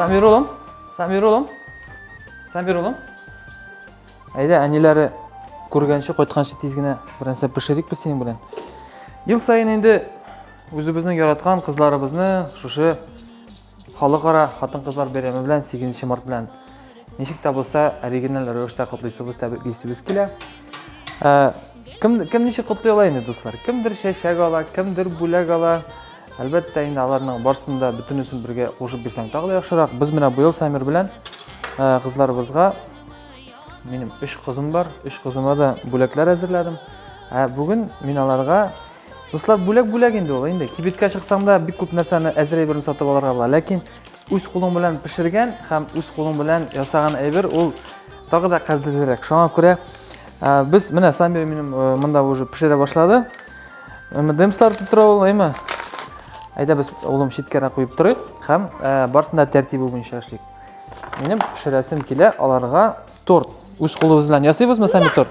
Самир улым, Самир улым, Самир улым. Әйдә, әниләре күргәнче, кайтканчы тиз генә бер нәрсә пешерик без синең белән. Ел саен инде үзебезнең яраткан кызларыбызны шушы Халыкара хатын-кызлар бәйрәме белән 8 март белән ничек тә булса оригиналь рәвештә котлыйсыбыз, тәбриклисебез килә. Ә, кем кем ничек котлый ала инде, дуслар? Кемдер чәчәк ала, кемдер бүләк ала. Әлбәттә, инде аларның барысын да бөтенесен бергә кушып бирсәң тагы да яхшырак. Без менә быел Самир белән кызларыбызга минем өч кызым бар, өч кызыма да бүләкләр әзерләдем. Ә бүген мин аларга Дуслар, бүләк бүләк инде ул. Инде кибеткә чыксаң да бик күп нәрсәне әзер әйберне сатып алырга була. Ләкин үз кулың белән пешергән һәм үз кулың белән ясаган әйбер ул тагы да кадерлерәк. Шуңа күрә без менә Самир минем монда уже пешерә башлады. M&M's-лар тутыра ул, әйме? Әйдә без улым читкәрәк куеп торыйк һәм барысын да тәртибе буенча эшлик. Минем пешерәсем килә аларга торт. Үз кулыбыз белән ясыйбызмы Самир торт?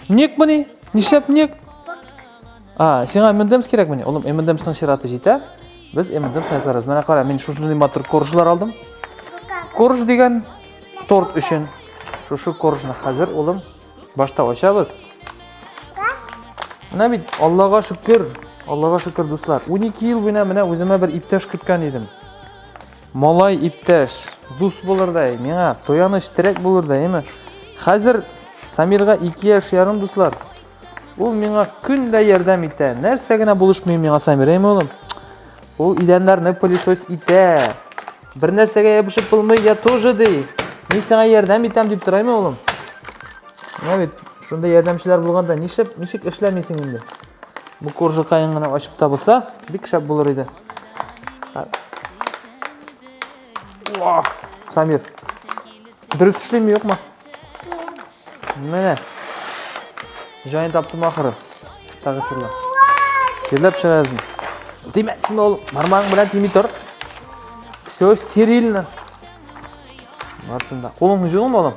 Ник мени? Нишләп ник? А, сиңа M&M's кирәкмени? Улым, M&M'sның чираты җитә. Без M&M's ясарбыз. Менә кара, мин шушындый матур коржлар алдым. Корж дигән торт өчен. Шушы коржны хәзер, улым, башта ачабыз. Менә бит, Аллага шөкер, Аллага шөкер, дуслар. 12 ел буена менә үземә бер иптәш көткән идем. Малай иптәш, дус булырдай, миңа таяныч, терәк булырдай, әйме? Хәзер Самирга 2 яшь ярым, дуслар. Ул миңа көн дә ярдәм итә. Нәрсә генә булышмый миңа Самир, әйме улым? Ул идәннәрне пылесос итә. Бер нәрсәгә ябышып булмый, я тоже ди. Мин сиңа ярдәм итәм дип тораймы, улым? Менә бит шундый ярдәмчеләр булганда нишләп, ничек эшләмисең инде? Бу коржыкаен гына ачып табылса, бик шәп булыр иде. Самир, дөрес эшлиме, юкмы? Менә. Җаен таптым ахыры. Тагы сырла. Тирләп чыгасың. Тимә, тимә ул. Бармагың белән тими тор. Все стерильно. Барсын да. Кулыңны жудыңмы, улым?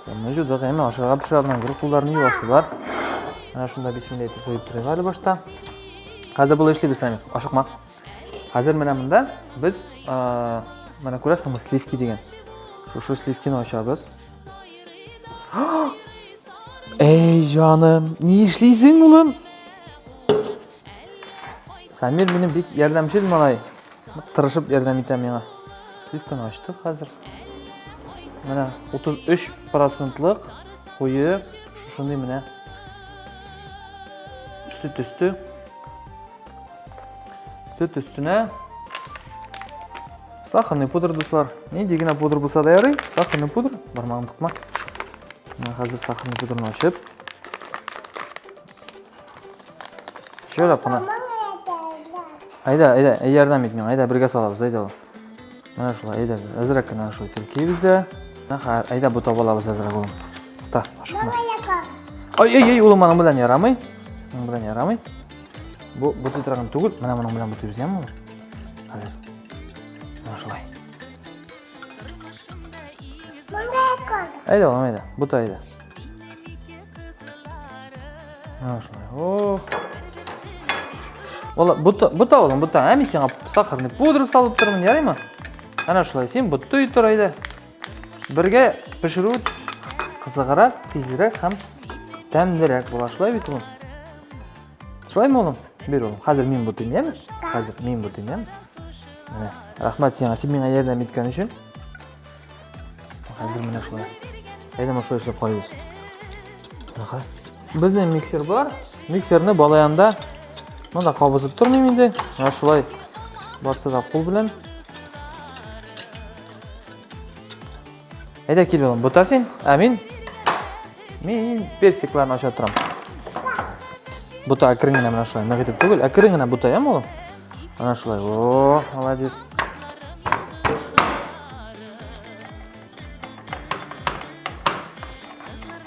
Кулыңны жудык, әмма ашарга пешерә гел кулларны юасы бар. Менә шунда бисмилла әйтеп куеп торыйк әле башта. Хәзер болай эшлибез, Самир. Ашыкма. Хәзер менә монда без менә күрәсеңме, сливки дигән. Шушы сливкины ачабыз. Эй, җаным, ни эшлисең, улым? Самир минем бик ярдәмчел малай. Тырышып ярдәм итә миңа. Сливканы ачтык хәзер. Менә 33 процентлык куе шушындый менә сөт өсте. Сөт өстенә сахарный пудра, дуслар. Нинди генә пудра булса да ярый, сахарный пудра. Бармагын тыкма. Менә хәзер сахарный пудраны ачып. Җайлап кына. Әйдә, әйдә, ярдәм ит миңа. Әйдә, бергә салабыз, әйдә. Менә шулай, әйдә, әзрәк кенә шулай селкибез дә. Әйдә, бутап алабыз әзрәк, улым. Тукта, ашыкма. Ай, ай, ай, улым, аның белән ярамый. Аның белән ярамый. Бу бутый торган түгел, менә моның белән бутыйбыз, яме улым? Хәзер. Менә шулай. Әйдә, улым, әйдә, бута, әйдә. Менә шулай. Ох. Ола, бута, бута улым, бута. Ә мин сиңа сахарный пудра салып торырмын, ярыймы? Әнә шулай, син бутый тор әйдә. Бергә пешерү кызыграк, тизрәк һәм тәмлерәк була. Шулай бит, улым? Шулаймы, улым? Бир, улым. Хәзер мин бутыйм, яме? Хәзер мин бутыйм, яме? Менә. Рәхмәт сиңа, син миңа ярдәм иткән өчен. Хәзер менә шулай. Әйдә, менә шулай эшләп карыйбыз. Аха. Безнең миксер бар. Миксерны балаянда монда кабызып тормыйм инде. Менә шулай барсы да кул белән. Әйдә кил улым, бута син. Ә мин мин персикларны аша торам. Бута әкрен генә менә шулай, нык итеп түгел, әкрен генә бута, яме улым? Менә шулай. О, молодец.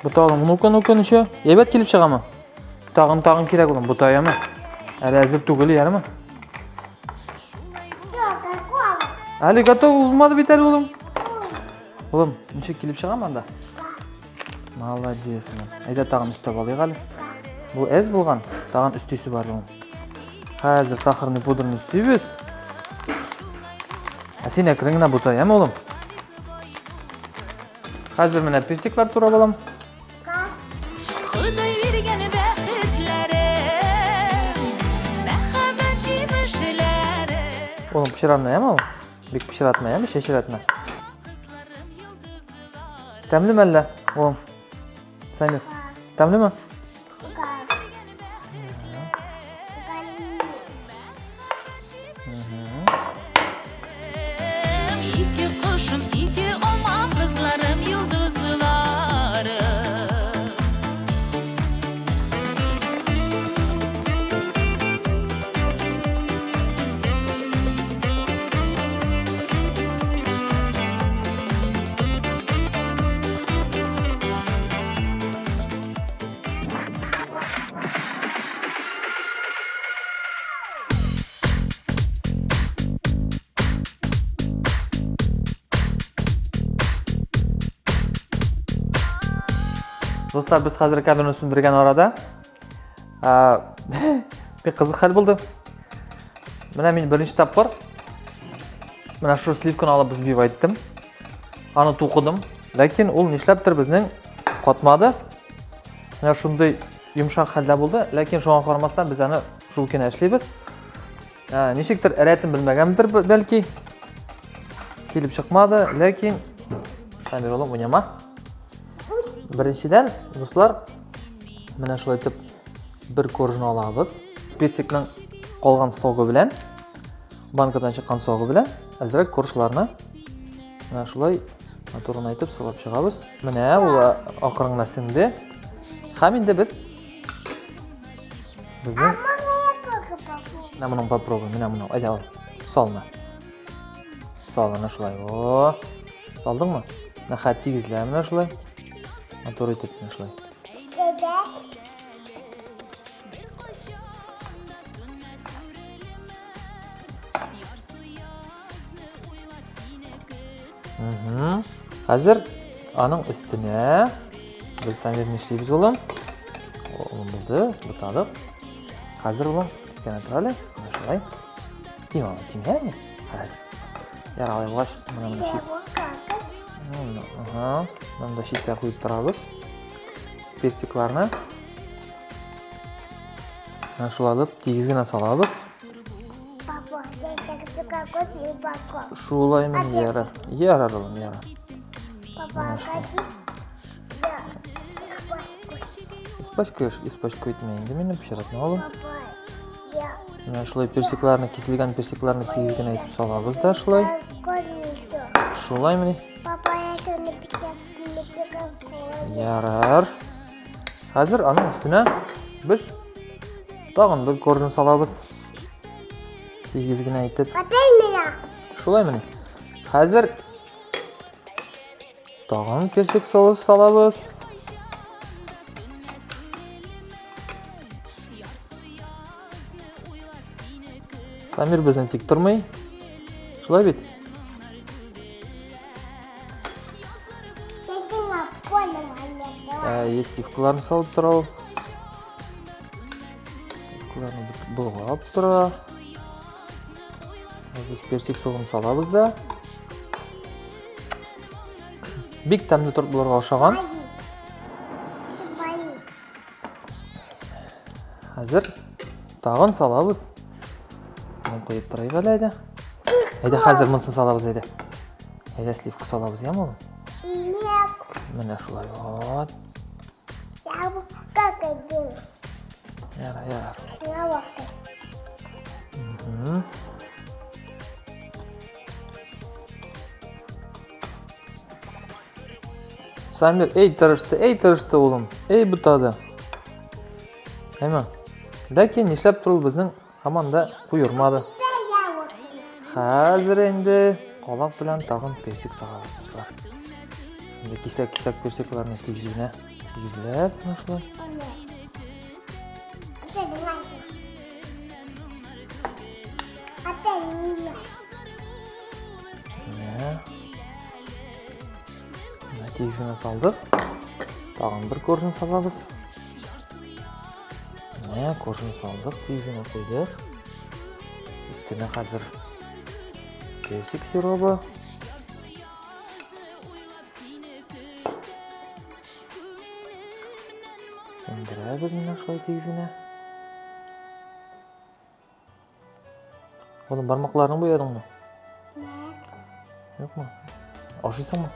Бута улым, ну-ка, ну-ка, ничә? Әйбәт килеп чыгамы? Тагын, тагын кирәк улым, бута яме. Әле әзер түгел, ярымы? Әле готов булмады бит әле, улым. Улым, ничек килеп чыгамы анда? Молодец, улым. Әйдә тагын өстәп алыйк әле. Бу әз булган, тагын өстисе бар, улым. Хәзер сахарный пудраны өстибез. Ә син әкрен генә бута, яме, улым? Хәзер менә персиклар турап алам. Ходай биргән бәхетләрем, мәхәббәт җимешләре. Улым, пычранма, яме, улым? Бик пычратма, яме, чәчрәтмә. Тәмлеме әллә, улым? Самир, тәмлеме? Ике кошым, ике алмам, кызларым, йолдызларым. Дуслар, без хәзер камераны сүндергән арада бик кызык хәл булды. Менә мин беренче тапкыр менә шу сливканы алып взбивать иттем. Аны тукыдым. Ләкин ул нишләптер безнең катмады. Менә шундый йомшак хәлдә булды. Ләкин шуңа карамастан без аны шул кенә эшлибез. Ничектер рәтен белмәгәндер бәлки. Килеп чыкмады, ләкин Камил улым уйнама. Беренчедән, дуслар, менә шулай итеп бер коржны алабыз. Персикның калган согы белән, банкадан чыккан согы белән әзрәк коржларны менә шулай матур гына итеп сылап чыгабыз. Менә ул акрын гына сеңде. Һәм инде без безнең Менә моның попробуй, менә моны. Әйдә ал. Сал менә. Сал менә шулай. О! Салдыңмы? Менә хәт тигезлә менә шулай. Матур итеп менә шулай. Хәзер аның өстенә без Самир нишлибез, улым? Улым булды, бутадык. Хәзер улым, тикәнә тор әле. Менә шулай. Тимә, улым, тимә. Хәзер. Ярар, алай булгач, менә моны чит. Ага, моны да читкә куеп торабыз. Персикларны. Менә шулай алып, тигез генә салабыз. Шулай мени ярар. Ярар, улым, ярар. Испачкаешь, испачкай итмә инде мине, пычратма, улым. Менә шулай персикларны, киселгән персикларны тигез генә итеп салабыз да шулай. Шулай мени. Ярар. Хәзер аның өстенә без тагын бер коржын салабыз. Тигез генә итеп. Шулай мени. Хәзер тагын персик соус салабыз. Самир безнең тик тормый. Шулай бит? Ә, сливкаларны салып тора ул. Сливкаларны болгап тора. Без персик согын салабыз да. Бик тәмле торт булырга охшаган. Хәзер тагын салабыз. Моны куеп торыйк әле әйдә. Әйдә хәзер монысын салабыз әйдә. Әйдә сливка салабыз, яме улым? Менә шулай вот. Ярар, ярар. Самир, эй тырышты, эй тырышты улым, эй бутады. Әйме? Ләкин нишләп ул безнең һаман да куермады. Хәзер инде калак белән тагын персик салабыз, дуслар. Инде кисәк-кисәк персикларны тигез генә тигезләп, менә шулай. Менә. Менә тигез генә салдык. Тагын бер коржын салабыз. Менә коржын салдык, тигез генә куйдык. Өстенә хәзер Персик сиробы. Сеңдерәбез менә шулай тигез генә. Oğlum бармакларың буядыңмы? Нет. Юкмы? Ашыйсыңмы?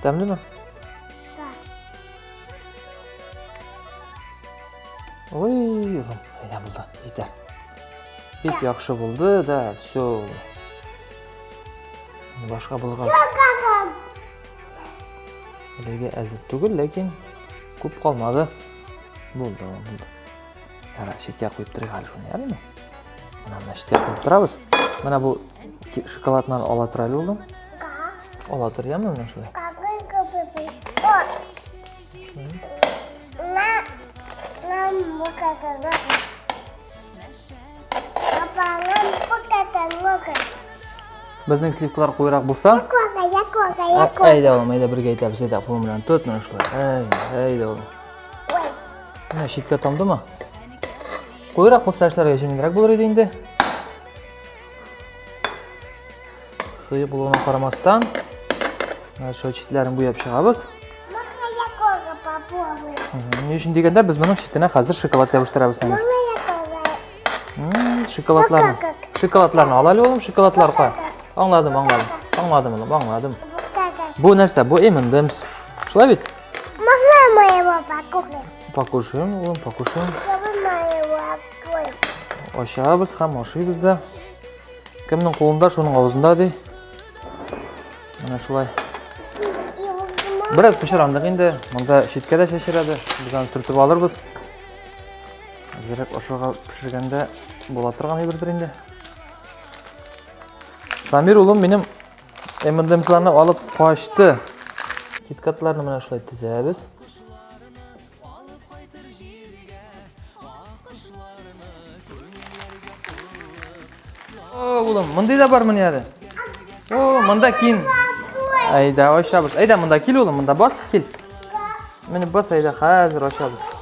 Тәмлеме? Да. Ой, улым, әйдә булды, җитәр. Бик яхшы булды, да, все. Башка булган. Әлегә әзер түгел, ләкин күп калмады. Булды, булды. Ярар, читкә куеп торыйк әле шуны, ярыймы? Менә менә читкә куеп торабыз. Менә бу шоколадны ала тор әле, улым. Ала тор, яме менә шулай. Безнең сливкалар куерак булса, әйдә улым, әйдә бергә әйтәбез, әйдә кулың белән тот менә шулай. Әй, әйдә улым. Менә читкә тамдымы? Куерак булса эшләргә җиңелрәк булыр иде инде. Сыек булуына карамастан, менә шул читләрен буяп чыгабыз. Ни өчен дигәндә, без моның читенә хәзер шоколад ябыштырабыз әле. Шоколадларны. Шоколадларны ал әле, улым, шоколадлар кая? Аңладым, аңладым. Аңладым, улым, аңладым. Бу нәрсә? Бу M&M's. Шулай бит? Можно мы его покушаем? Покушаем, улым, покушаем. Чтобы мы его откроем. Ашабыз һәм ашыйбыз да. Кемнең кулында, шуның авызында ди. Менә шулай. Бераз пычрандык инде. Монда читкә дә чәчрәде. Без аны сөртеп алырбыз. Әзерәк ашарга пешергәндә була торган әйбердер инде. Самир улым минем M&M'ларны алып качты. Киткатларны менә шулай тезәбез. О, улым, мондый да бармыни әле? О, монда кин. Әйдә, ачабыз. Әйдә, монда кил, улым, монда бас, кил. Менә бас, әйдә, хәзер ачабыз.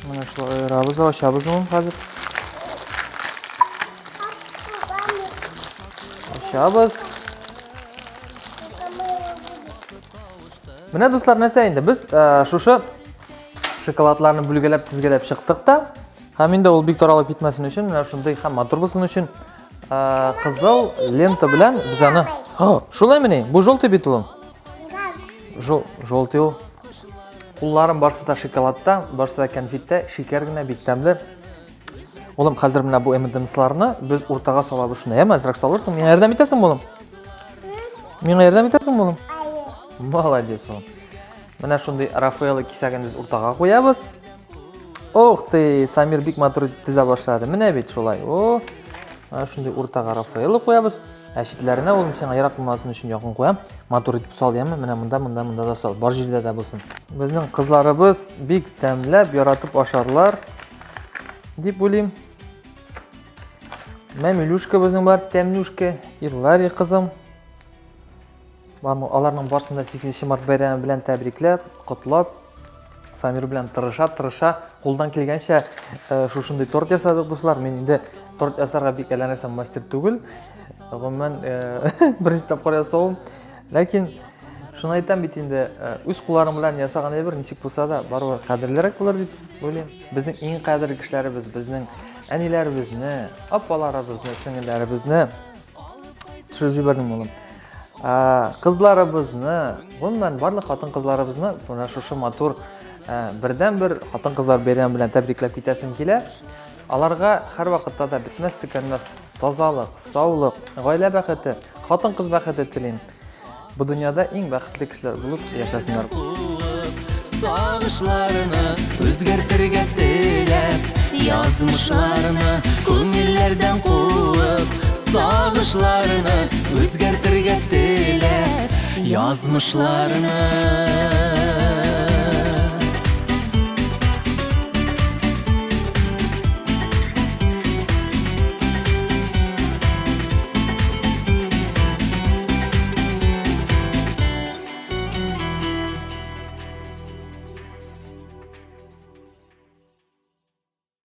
Менә шулай аерабыз, ачабыз моны хәзер. Ачабыз. Менә дуслар, нәрсә инде? Без э, шушы шоколадларны бүлгәләп, тизгәләп чыктык та. Һәм инде ул бик таралып китмәсен өчен, менә шундый һәм матур булсын өчен э, кызыл лента белән без аны. Шулаймыни? Бу желтый бит улым. Жол, желтый ул. Кулларым барсы да шоколадта, барсы да кәнфиттә, шикәр генә бик тәмле. Улым, хәзер менә бу M&M's-ларны без уртага салабыз шунда. Яме, әзрәк салырсың. Миңа ярдәм итәсеңме, улым? Миңа ярдәм итәсеңме, улым? Молодец, улым. Менә шундый Рафаэлло кисәген без уртага куябыз. Ох ты, Самир бик матур итеп тезә башлады. Менә бит шулай. О, менә шундый уртага Рафаэлло куябыз. Ә читләренә улым сиңа ерак булмасын өчен якын куям. Матур итеп сал, яме. Менә монда, монда, монда да сал. Бар җирдә дә булсын. Безнең кызларыбыз бик тәмләп, яратып ашарлар дип уйлыйм. Мәмилюшка безнең бар, тәмлюшка, Иллари кызым. Аларның барсын да 8 март бәйрәме белән тәбрикләп, котлап, Самир белән тырыша-тырыша, кулдан килгәнчә э, шушындый торт ясадык, дуслар. Мин инде торт ясарга бик әллә нәрсә мастер түгел. Гомумән, э, беренче тапкыр ясавым. Ләкин шуны әйтәм бит инде, э, үз кулларым белән ясаган әйбер ничек булса да, барыбер кадерлерәк булыр дип уйлыйм. Безнең иң кадерле кешеләребез, безнең әниләребезне, апаларыбызны, сеңелләребезне төшереп җибәрдем, улым. Кызларыбызны, гомумән, барлык хатын-кызларыбызны менә шушы матур бердәнбер хатын-кызлар бәйрәме белән тәбрикләп китәсем килә. Аларга һәрвакытта да бетмәс төкәнмәс тазалык, саулык, гаилә бәхете, хатын-кыз бәхете телим. Бу дөньяда иң бәхетле кешеләр булып яшәсеннәр. Сагышларны үзгәртергә теләп, язмышларны күңелләрдән куып, сагышларны үзгәртергә теләп, язмышларны.